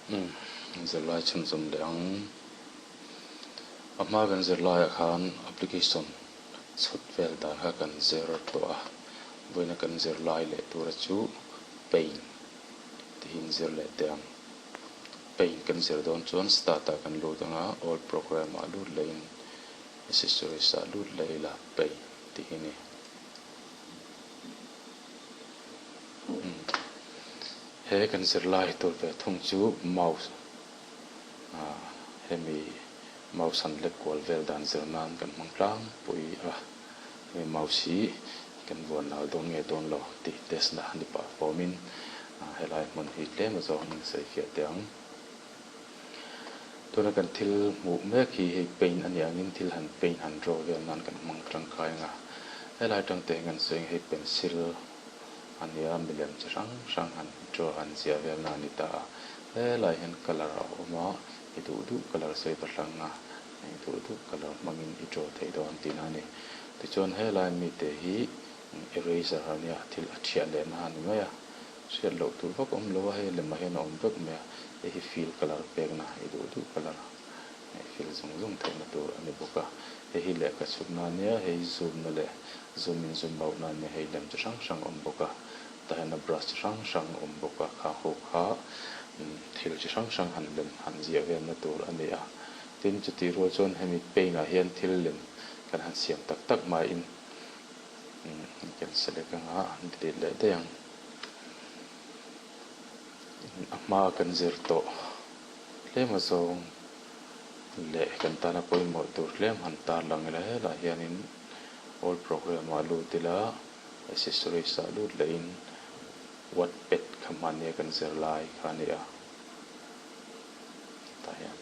Umm zirlai chhunzawm leh ang. A hma kan zirlaiah khan application chhut vel dan kha kan zir tawh a, vawiina kan zirlai leh tura chu paint tihin zir leh teh ang. Paint kan zir dawn chuan start ah kan lut ang a, all program ah lut lehin accessories ah lut leh ila paint tih hi ni. He kan zirlai tur ve thung chu mouse hemi mouse han lek kual vel dan zir nan kan hmang tlangpui a, hemi mouse hi kan vuan nal dawn nge dawn lo tih test na ni pah fawmin helai hmun hi tlem a zawng in sawifiah teh ang. Tuna kan thil hmuh mek hi hei paint a nih angin thil han paint han draw vel nan kan hmang tangkai ang a, helai atang te hian kan sawi ang hei pencil a nia milem chi hrang hrang han draw han ziah vel na a ni ta a, helai hian colour a awm a, i duh duh colour sawi va hlang a, i duh duh colour hmangin i draw thei dawn tihna a ni. Tichuan helai mite hi eraser a nia thil a thiah lehna a ni mai a. Hriat loh tur vak awm lo a, hei lemah hian a awm vek mai a, hei hi fill colour pekna i duh duh colour hei fill zung zung theihna tur a ni bawk a, hei hi lehkha chhutna a nia, hei zoom na leh zoom in zoom out na a nia, hei lem chi hrang hrang a awm bawk a, tah hian a brush chi hrang hrang a awm bawk a, kha ho kha thil chi hrang hrang han lem han ziah velna tur a ni a, tin chutih rual chuan hemi paint ah hian thil lem kan han siam tak tak hmain kan select anga an delete leh daih ang. A hma kan zir tawh tlem a zawng leh kan tana pawimawh tur tlem han tar lang ila helaiah hianin all program ah lut ila accessories ah lut lehin wattpad kha hmania kan zir lai kha a ni a tah hian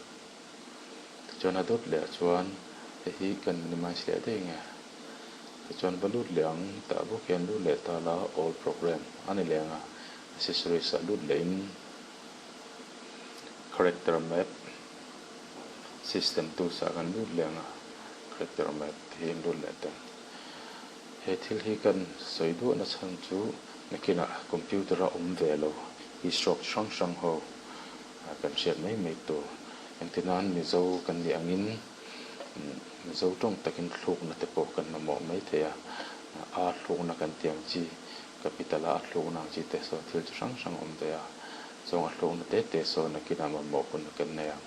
tichuan a dawt leh ah chuan hei hi kan minimize leh daih nge. Tichuan va lut leh ang tah bawk hian lut leh ta la all program a ni leh ang a, accessories ah lut leh in character map system tools ah kan lut leh ang a, character map te hi an lut leh ta. He thil hi kan sawi duah na chhan chu nakinah computer a awm ve lo keystroke hrang hrang ho kan hriat mai mai tur. Engtinan Mizo kan nih angin Mizo tawng takin thlukna te pawh kan mamawh mai thei a, a thlukna kan tih ang chi, capital a a thlukna ang chi te sawn thil chi hrang hrang a awm ve a, chuang a thlukna te te sawn nakinah mamawh hun kan nei ang,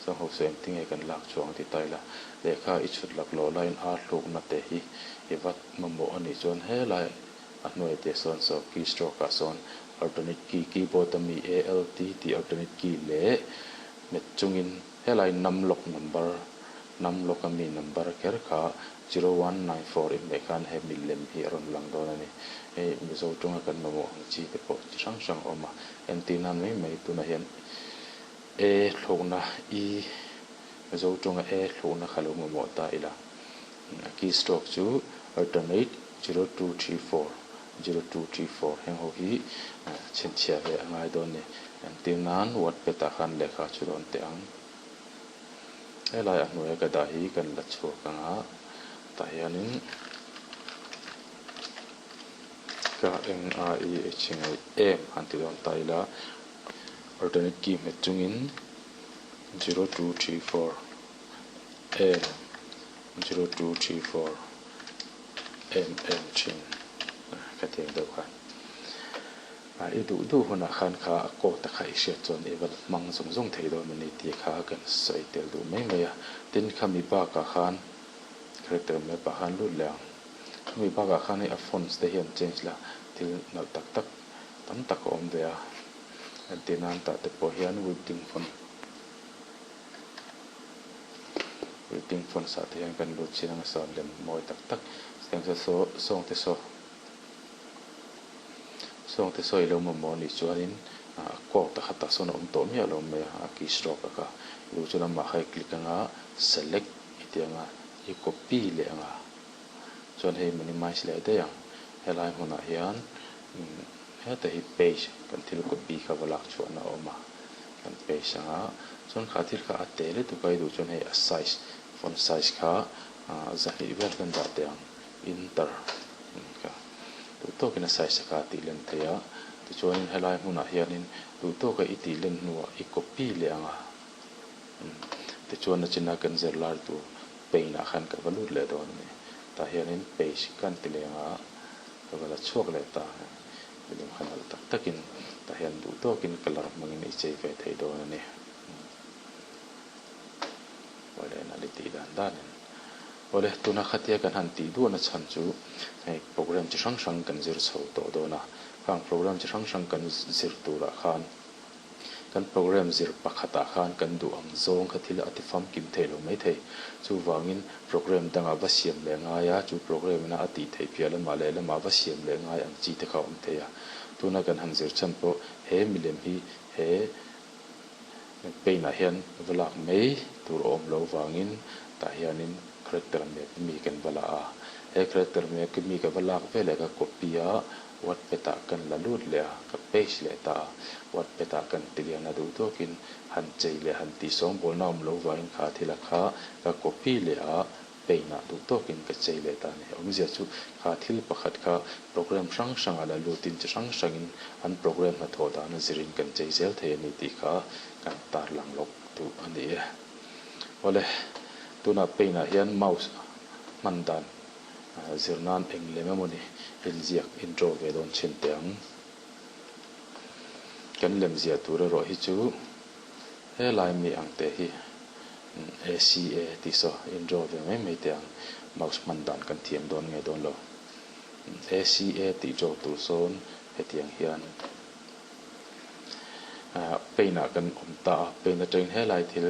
chuang ho sawi engtinge kan lak chuang ti ta ila, lehkha i chhut lak loh laiin a thlukna te hi i vat mamawh a nih chuan helai a hnuai te sawn saw key stroke ah sawn alternate key keyboard ami ALT tih alternate key leh hmet chungin Helai num lock number, num lock a mi number kher kha 0194 i hmeh khan he milem hi a rawn lang dawn a ni. Hei Mizo tawnga kan mamawh ang chi te pawh chi hrang hrang a awm a, entir nan mai mai tunah hian E thlawhna I Mizo tawnga E thlawhna kha lo mamawh ta ila. A key stroke chu alternate 0234, 0234 heng ho hi chhinchhiah ve a ngai dawn ni. Entir nan wordpad ah khan lehkha chu rawn teh ang. Helai a hnuaia ka dah hi kan la chhuak ang a, tah hianin ka eng a i h ngaih em han ti dawn ta ila alternate key hmet chungin 0234 em 0234 em em thin ka ti ang deuh khan. I duh duh hunah khan kha a coat a kha i hriat chuan i va hmang zung zung thei dawn a ni tih kha kan sawi tel duh mai mai a. Tin, khami bakah khan character map ah khan lut leh ang. Khami bakah khan hei a fonts te hian change la thil nalh tak tak tam tak a awm ve a. Entir nan tah te pawh hian witting font witting fonts ah te hian kan lut chin ang a sawn lem mawi tak tak chutiang chuan saw sawng te saw Sawng te sawi lo mamawh anih chuanin a court a khatah sawn a awm tawh miah lo mai a, a key stroke a kha. Lu chu lamah kha i click anga select i tih anga i copy leh anga chuan hei minimize leh daih ang. Helai hmunah hian heta hi page kan thil copy kha va lak chhuahna a awm a, kan paste anga chuan kha thil kha a te lutuk a i duh chuan hei a size font size kha zahnih vel kan dah teh ang. Inter ka duh tawkin a size a kha tih len thei a. Tichuanin helai hmunah hianin duhtawka i tih len hnuah i copy leh ang a. Tichuan nachina kan zirlai tur paint ah khan ka va lut leh dawn a ni. Tah hianin page kan ti leng a, ka va la chhuak leh ta. Milim kha nalh tak takin tah hian duh tawkin colour hmangin i chei ve thei dawn a ni. Awle nalh i tih dan danin. Awle tuna khatia kan han tih duahna chhan chu hei program chi hrang hrang kan zir chho tawh dawn a, khang program chi hrang hrang kan zir turah khan Kan program zir pakhatah khan kan duh ang zawng kha thil a ti famkim thei lo mai thei. Chuvangin program dangah va siam leh ngai a, chu program ina a tih theih piah lamah leh lamah va siam leh ngai ang chi te kha a awm thei a. Tuna kan han zir chhan pawh he milem hi he paint ah hian va lak mai tur a awm lo vangin tah hianin character map mi kan va la a. He character map mi ka va lak veleh ka copy a, Wordpad ah kan la lut leh a, ka page leh ta a, Wordpad ah kan ti lian a duh tawkin han chei leh han tih sawngbawlna awm lo vangin kha thil a kha ka copy leh a, paint ah duh tawkin ka chei leh ta a ni. Awmzia chu kha thil pakhat kha program hrang hrangah la lutin chi hrang hrangin an program hnathawh dan a zirin kan chei zel thei a ni tih kha kan tarlang lawk duh a ni e. Awle, tunah paint ah hian mouse hman dan Zir nan eng lem emaw ni inziak intro ve dawn chhin teh ang. Kan lem ziah tur erawh hi chu helai mi ang teh hi ACA tih saw intro ve mai mai teh ang. Mouse hman dan kan thiam dawn nge dawn lo. ACA tih draw tur sawn hetiang hian paint ah kan awm ta a, paint atangin helai thil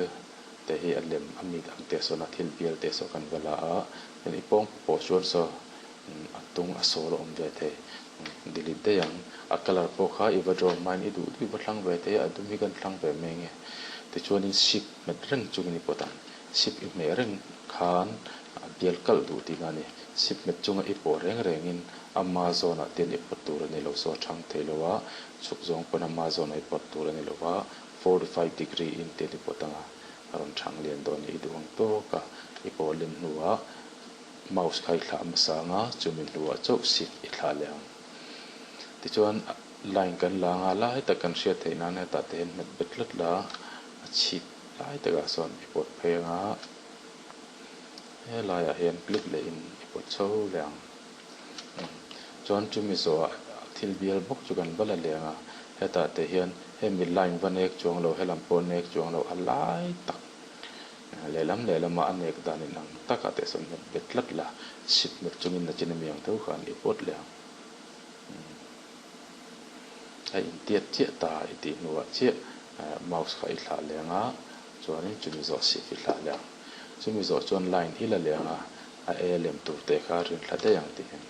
te hi a lem a mit ang teh sawn a thil bial teh saw kan va la a, chuan i pawng pawh chuan saw a tung a sawl a awm ve thei delete daih ang, a colour pawh kha i va draw hmain i duh duh i va thlang ve thei a, a dum hi kan thlang ve mai nge tichuanin ship hmet reng chungin i pawt ang, ship i hmeh reng khan a bial kalh duh tihna a ni, ship hmet chunga i pawh reng rengin ama zawnah te hian i pawt tur a ni lo saw a thang thei lo a, chhuk zawng pawn ama zawnah i pawt tur a ni lo va. 45 degree in te ni pawt anga a rawn chhang lian dawn i duh ang tawk a, i pawh len hnuah mouse kha i thlah hmasa anga chumi hnuah chauh shift i thlah leh ang. Tichuan line kan la anga lai tak kan hriat theih nan hetah te hian hmet bet tlat la a chhip lai takah sawn i pawt phei anga helaiah hian click leh in i pawt chho leh ang. Chuan chumi zawhah thil bial bawk chu kan va la leng a, hetah te hian hemi line va nek chuang lo, helam pawh nek chuang lo, a lai tak lehlam lehlamah a nek dan in ang takah te sawn hmet bet tlat la, chhip hmet chungin nachin ami ang tho khan i pawt leh ang. A intiat chiah ta i tih hnuah chiah mouse kha i thlah leng a, chuanin chumi zawh sip i thlah leh ang. Chumi zawh chuan line i la leng a, a e lem tur teh kha a rin thla daih ang tih hian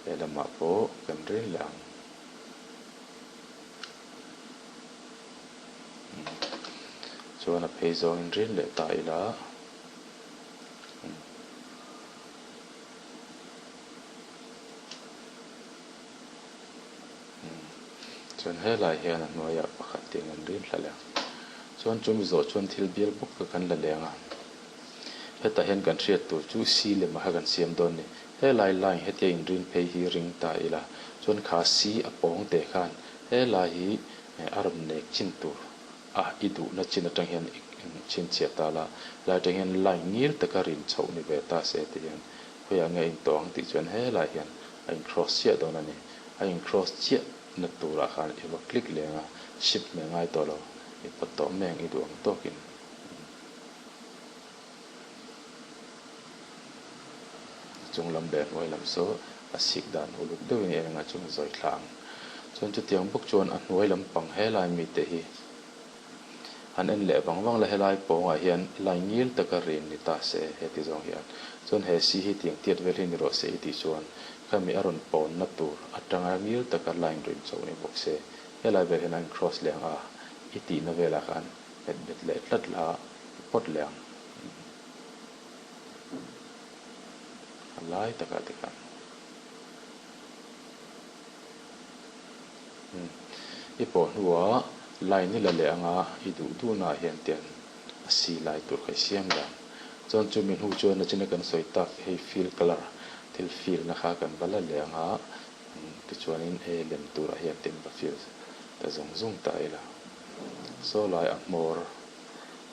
he lamah pawh kan rin leh ang. Chuan a phei zawngin rin leh ta ila. Chuan helai hian a hnuaiah pakhat tiin an rin hla leh ang. Chuan chumi zawh chuan thil bial bawk kha kan la leng a. Hetah hian kan hriat tur chu si lem ah kha kan siam dawn ni. Helai line hetia inrin phei hi ring ta ila. Chuan kha si a pawng teh khan helai hi a rawn nek chin tur a i duhna chin atang hian i chhinchhiah ta la. Helai atang hian line ngil taka rin chhoh ni ve ta se ti hian khawiah nge a intawh ang tih chuan helai hian a in cross chiah dawn a ni. A in cross chiah na turah khan i va click leng a, ship hmeh ngai tawh lo, i pawt tawh mai ang i duh ang tawkin. A chung lam leh hnuai lam saw a sik dan uluk deuhin i en anga chung zawi thla ang. Chuan chutiang bawk chuan a hnuai lampang helai mite hi Han en leh vang vang la helai pawngah hian lai ngil taka rin ni ta se heti zawng hian chuan he si hi tiang tiat vel hi ni rawh se i tih chuan khami a rawn pawnna tur atanga ngil taka line rin chauh ni bawk se helai vel hian a in cross leh ang a i tihna velah khan hmet bet leh tlat la i pawt leh ang a lai takah te khan. I pawh hnuah line i la leh anga i duh duhnaah hian tian a si lai tur kha i siam leh ang. Chuan chumi hnu chuan nachina kan sawi tak hei fill colour thil fill na kha kan va la leh anga Tichuanin he lem turah hian tin va fill ta zung zung ta ila. Saw lai a hmawr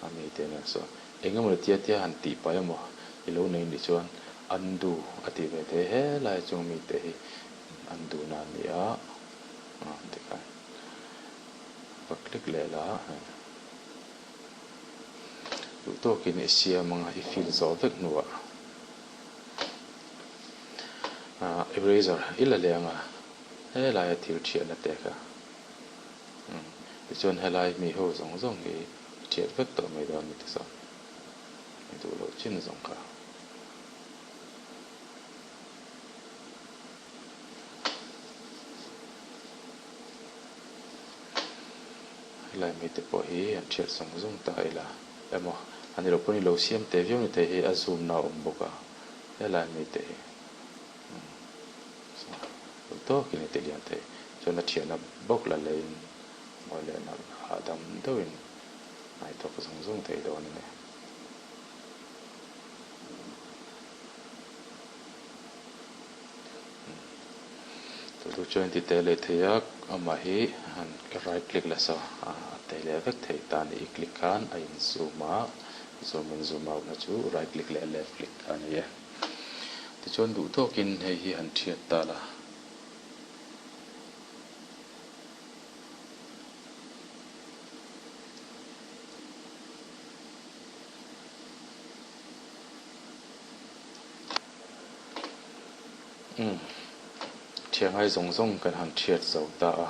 a mi te nen saw eng emaw tia tia han tih pai emaw i lo nei nih chuan undo a tih ve thei helai chung mite hi undo na a ni a tikhan va click leh la duh tawkin i siam anga i fill zawh vek hnuah eraser i la leh anga helaia thil thiahna te kha. Tichuan helai mi ho zawng zawng hi i thiat vek tawh mai dawn ni tisaw i duh loh chin zawng kha. Helai mi te pawh hi an thiat zawng zawng ta ila emaw a ni loh pawn i lo siam teh viau ni thei hi a zoom na a awm bawk a helai mi te hi. Duh tawkin i ti lian thei. Chuan a thianna bawk la leiin mawi leh nalh hahdam deuhin ngaithawk zung zung thei dawn a ni. Chu chuan i ti teh leh thei a, amah hi han right click la saw a teh leh vek thei ta a ni. I click khan a in zoom a, zoom in zoom out na chu right click leh left click a ni e. Tichuan duh tawkin hei hi han thiat ta la. Umm, thiangai zawng zawng kan han thiat zo ta a.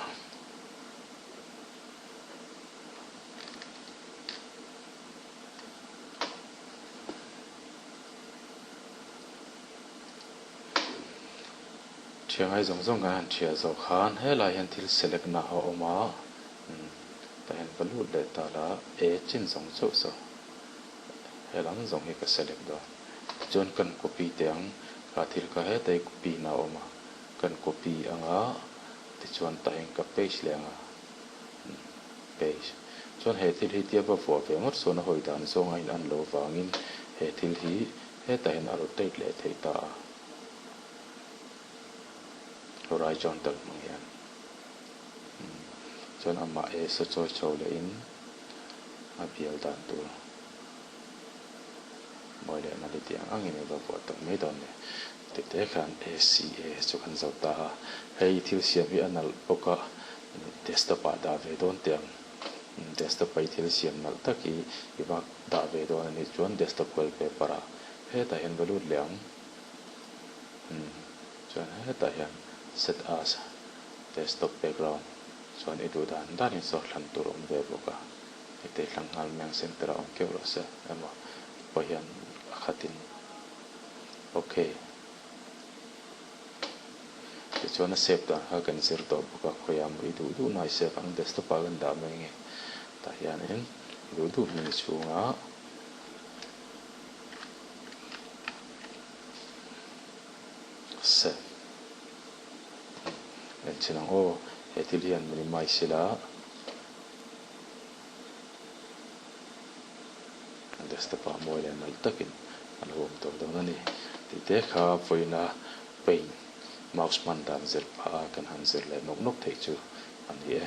Thiangai zawng zawng kan han thiah zawh khan helai hian thil select na a awm a, tah hian va lut leh ta la e chin zawng chauh saw helam zawng hi ka select dawn tichuan kan copy teh ang kha thil kha hetai copy na a awm a kan copy anga tichuan tah hian ka paste leh anga. Page. Chuan he thil hi tia va vuah ve ngawt chuan a hawi dan zawng a in-an lo vangin he thil hi hetah hian a rotate leh thei ta a. Horizontal hmang hian. Chuan amah e sa chawi chho lehin a bial dan tur mawi leh nali tih ang angin i va vuah tawh mai dawn ni. Tete khan ACA chu kan zo ta a, hei thil siam hi a nalh bawk a, desktop ah dah ve dawn teh ang. Desktop a i thil siam nalh tak hi i va dah ve dawn a nih chuan desktop wallpaper ah hetah hian va lut leh ang. Chuan hetah hian set as desktop background chuan i duh dan danin saw thlan tur a awm ve bawk a, heti thlang nghal mai ang center ah awm keuh rawh se emaw pawh hian a khatin Ok. Tichuan a save dan kha kan zir tawh bawk a, khawiah maw i duh duh na i save ang desktop ah kan dah mai nge. Tah hianin i duh duh hming chhungah save en chhin ang aw, he thil hian minimize ila. Desktop ah mawi leh nalh takin a lo awm tawh dawn a ni tih te kha vawiina paint mouse hman dan zir phah a kan han zir leh nawk nawk theih chu a ni e.